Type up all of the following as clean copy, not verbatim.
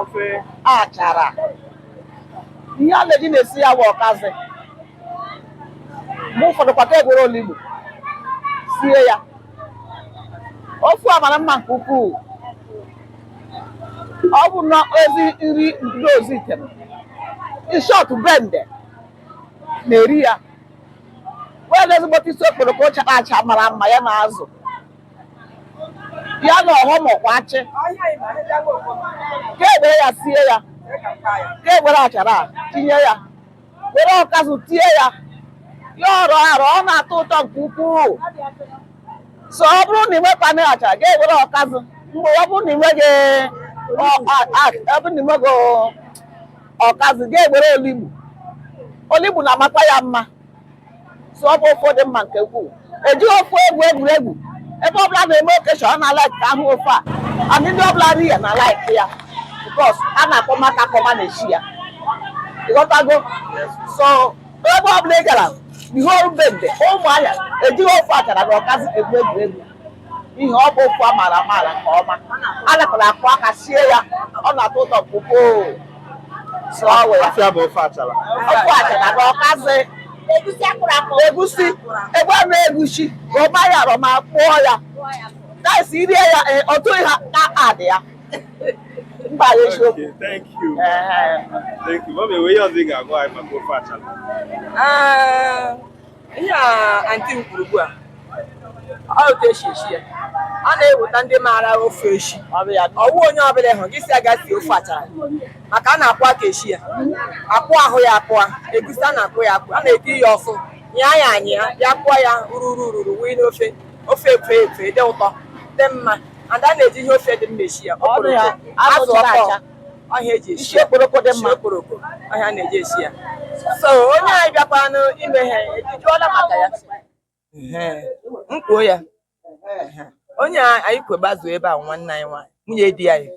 Ofe achara. Ihe a na-eji na-esi ya bụ ọkazị. Mgbe ụfọdụ kwa ka egwere olugbu sie ya. Ofe a mara mma nke ukwuu. Ọ bụ na ezi nri ndị ozi item. In short, Bende na-eri ya. Wee ezigbote isi okporoko chara acha mara mma ya na azụ. Ya na ọghọm ọkwa achị. Ka ewere ya sie ya. Ka ewere achara a tinye ya. Were ọkazụ tie ya. Ya ọrọ arọ, ọ na-atọ ụtọ nke ukwuu. So ọ bụrụ na ị nwekwana achara, ga ewere ọkazụ. Mgbe ọ bụrụ na ị nweghị ọ bụrụ na ị nweghị ọkazụ, ga ewere olugbu. Olugbu na-amakwa ya mma. So ọ bụ ofe dị mma nke ukwuu. Ejighị ofe egwu egwuregwu. Ebe ọbụla na-eme occasion, ọ na-alike ka ahụ ofe a. And ndị ọbụla ri ya na-alike ya because a na-akpọma aka akpọma na-esi ya. Ịghọtago? So ebe ọbụla ị gara, the whole Bende, Ụmụahịa, ejighị ofe achara na ọkazị egwu egwuregwu. Ihe ọ bụ ofe a maara amaara nke ọma. A nakwara akụ aka sie ya, ọ na-atọ ụtọ nke ukwuu. So ọ wụ ya. Afịa bụ ofe achara. Ofe achara na ọkazị. Egusi, ebe a na-egusi, rọma ya rọma kpụọ ya. That's irie ya, ọ tụghị ha na adị ya. Mba ya eziokwu. Okay, thank you. Ee. Thank you. Mummy, enwe ihe ọzọ ị ga-agwa anyị maka ofe achara? Ee, ihe a aunty m kwuru ugbu a, ọ otu esi esi ya, a na-eweta ndị maara ofe eshi. Ọ bụ ya. Ọwụ onye ọbụla hụrụ gị si aga sie ofe achara, maka a na-akwụ aka esi ya, akwụ ahụ ya akpụa egusi, a na-akwụ ya akwụ, a na-eti ya ọsụ, nyaa ya anyịa ya, kpụọ ya ruru ruru wee n'ofe, ofe efe efe dị ụtọ, dị mma. And a na-eji ihe ofe dị mma esi ya. Ọ bụ ya. Okporoko, azụ Azụ chara ọkpọọ acha. Ọhịa eji esi Isi okporoko dị isi mma. Okporoko ọhịa na-eji esi ya. So onye anyị bịakwanụ ime ha ejijụọla maka ya. Ehe, m kwuo ya. Ehe. Onye a anyị kwegbazuo ebe a, nwanne anyị nwaanyị, nwunye di anyị,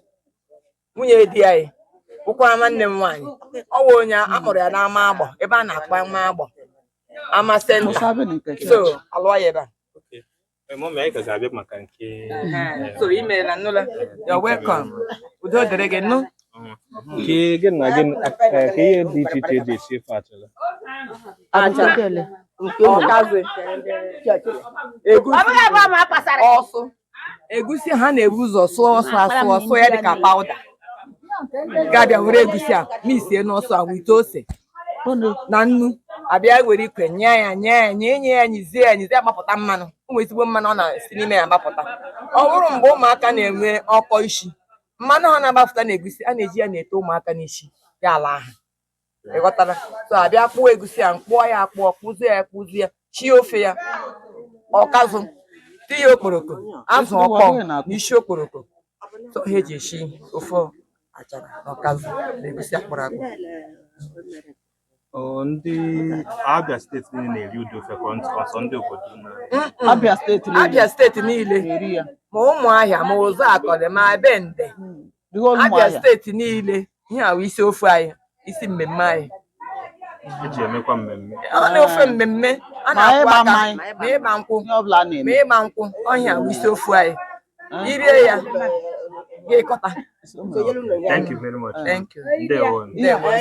nwunye di anyị bụkwara nwanne m nwaanyị. Ọ wụ onye a mụrụ ya n'ama Agbọ, ebe a na-akpọ ama Agbọ, ama center. So alụọ ya ebe a. Okay. Mummy, anyị ka ga-abịa maka nke Ehe. So imeela, nnụla. You're welcome. Udo dịrị gị nnụ. Nke gị na gị ka ihe dị iche iche eji esi ofe achara. Achara, ọkazị, egusi, ọsụ egusi. Ha na-ebu ụzọ sụọ ọsụ, asụọ sụọ ya dịka powder, ga-abịa were egusi a misie n'ọsụ a wite ose na nnu, abịa were ikwe nye ya, nye ya, nye nye ya, nyizie ya, nyizie ya, gbapụta mmanụ. Ụmụ ezigbo mmanụ ọ na-esi n'ime ya gbapụta. Ọ bụrụ mgbe ụmụaka na-enwe ọkọ isi, mmanụ ha na-agbapụta na egusi, a na-eji ya na-ete ụmụaka n'isi ya ala ahụ. Ịghọtara? So abịa kpụọ egusi a, kpụọ ya akpụọ, kpụzie ya, kpụzie ya, chie ofe ya, ọkazụ, tinye okporoko, azụ ọkpọọ na isi okporoko. So ha eji esi ofe achara na ọkazụ na egusi akpụrụ akpụ. Ọ ndị Abia Steeti niile na-eri ụdị ofe ka ọsọ ndị obodo na Abia Steeti niile Abia Steeti niile. Na-eri ya. Ma Ụmụahịa, ma Ụzọakọlị, ma Bende. The whole Abia Ụmụahịa. Steeti niile, ihe a wụ isi ofe anyị, isi mmemme anyị. Eji emekwa mmemme. Ọ na ofe mmemme a Ma na-akwụ ịgba aka mmanya. Ma ịgba nkwụ. Ihe ọbụla a Ma na-eme. ịgba nkwụ ọhịa wụ isi ofu anyị. Irie ya, ga-ekọta. Thank you very much. Thank you. Ndewo. Ndewo.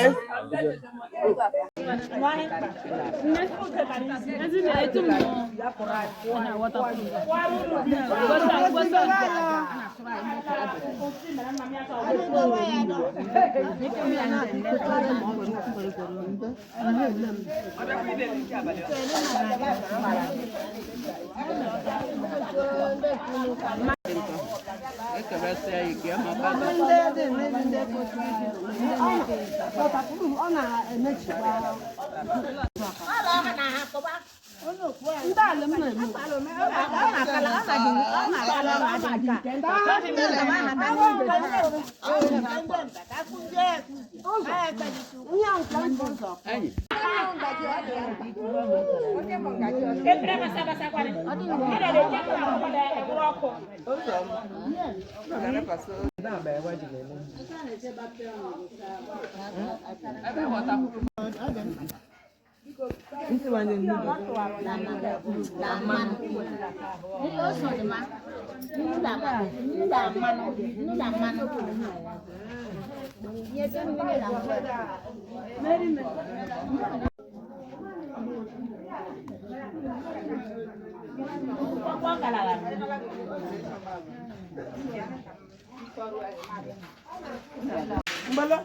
Mgbele,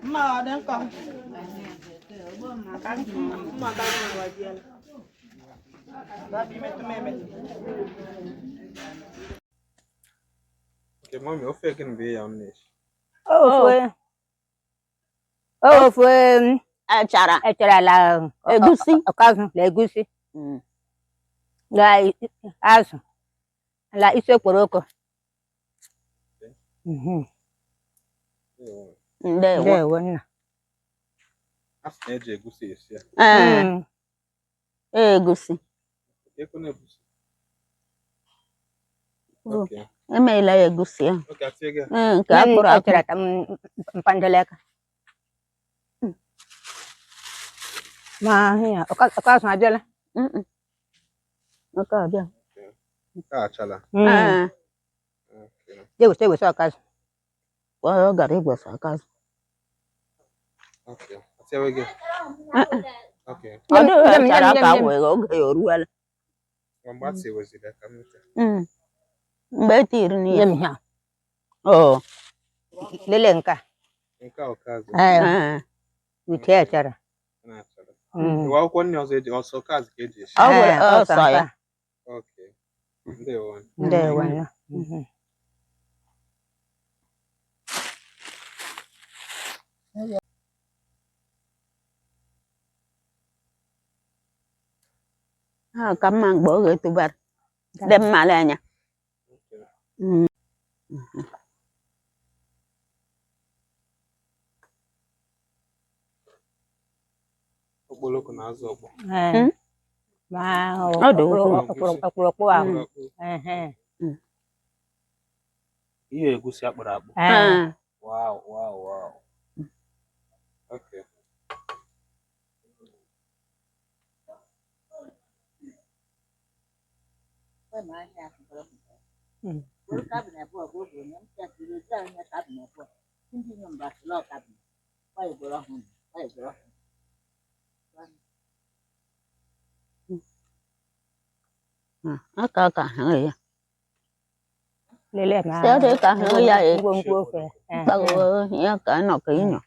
mma ọ dị nkọ. Mma ka anyị agbajiela. Dabi metụ m emetụ. Okay, mommy, ofe gịnị bụ ihe a m na-esi? Ofe ofe Achara. Achara la Egusi. Ọkazụ la egusi la azụ la isi okporoko. Ndewo. Ndewo. Ndewo nna. A sị na eji egusi esi ya. Ee, Mm. egusi. Eko na egusi. Oh. Okay. Emeela ya egusi ahụ. Okay, atie gị. Ee, nke Nne m akpụrụ akpụ. achara ka m mpandeleka. Ma ya ọkazụ abịala. Mm-mm. Nke a bịa. Nke a achala. Mm. Ee, Okay. Je weta weta ọkazụ. ọ gara igwesa aka azụ. Okay. Atiewe gị. Okay. Ọ dịghị Nne m, achara nne m, ka nne m. wee oge ya oruola. Mgbe a tiweziri ya ka m mete. Mm. Mgbe e tiri Nye n'ihe. m ihe a. Oo. Lelee nke a. Nke a ọkazụ. Ee, Ee. wite achara. Na-achara. Mm. Iwe akwụkwọ nri ọzọ eji ọsọ ọkazụ ka eji esi. Ọ were Ee, ọsọ ọsọ nke ya. a. Okay. Ndewo. Ndewo nna. Mhm. Ha ka mma mgbe oge tụbara. Dị mma anya. Okay. Mm. Okporoko na azụ ọkpọ. Ee. Mm. Ma Ọ dị ukwuu. ọkpụrụkpụ ahụ. Akpụrụ akpụ. Ehe. Ihe egusi akpụrụ akpụ. Ee. Ee. Wow, wow, wow. Okay. Mm. Aka ka ha ya. Lelee ma Sị dị ka ha ya e. ngwongwo ofe. Ehe. Gbago ya ka nọ ka ị nọ.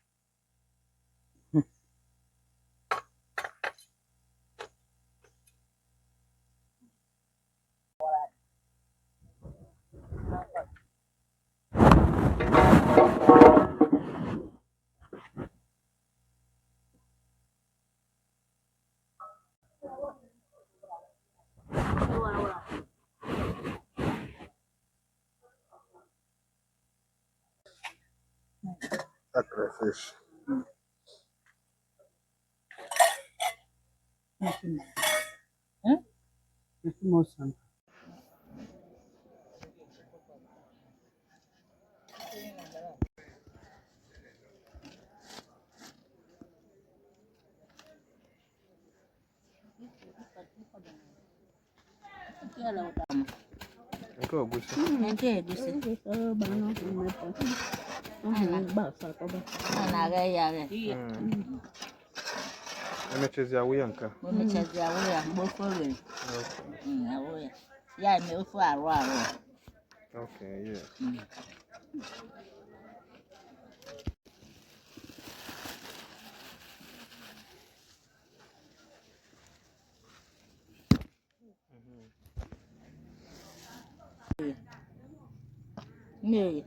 That crayfish. Nke egusi. Nke egusi. Emechazi awụ ya nke a. Emechazi awụ ya mgbe ofe ghere. Okay. Awụ ya. Ya eme ofe arụ arụ. Okay, yeah. Mmiri.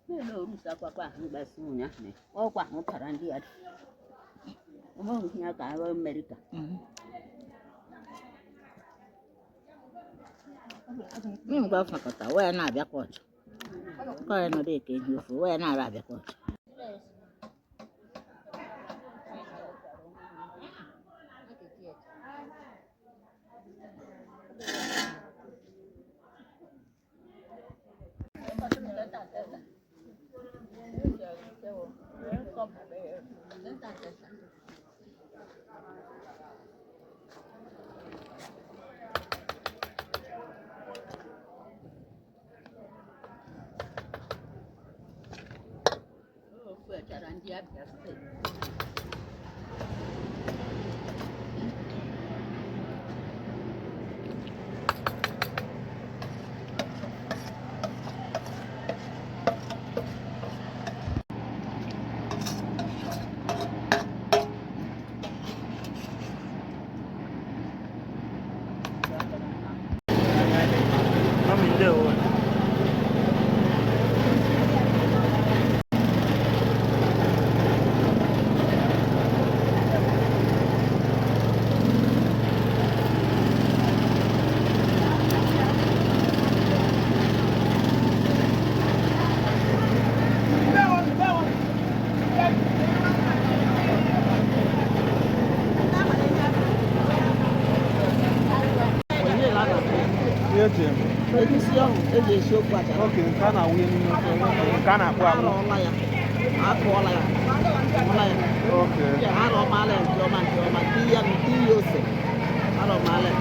Mmiri orusa kwakwa ahụ gbasi ụnyaahụ. Ọkwa ahụ tara ndị ya. Ọmọ ya ka ahụ Amerịka. Mmiri mgbe ọ fakọta wee na-abịakwa ọchụ. Nke ọ nọdụ eke ehi ofe wee na-ara abịakwa ọchụ. Ofe achara ndị Abia steeti. Mami, ndewo. Ihe eji eme. Egusi ahụ eji esi okwu achara. Oke, nke a na-awụnye n'ime ofe, nke a na-akpụ akpụ. Arọọla ya, akụọla ya, akụọla ya. Oke. Arọmala ya nke ọma nke ọma, tinye ya tinye ose. Arọmala ya.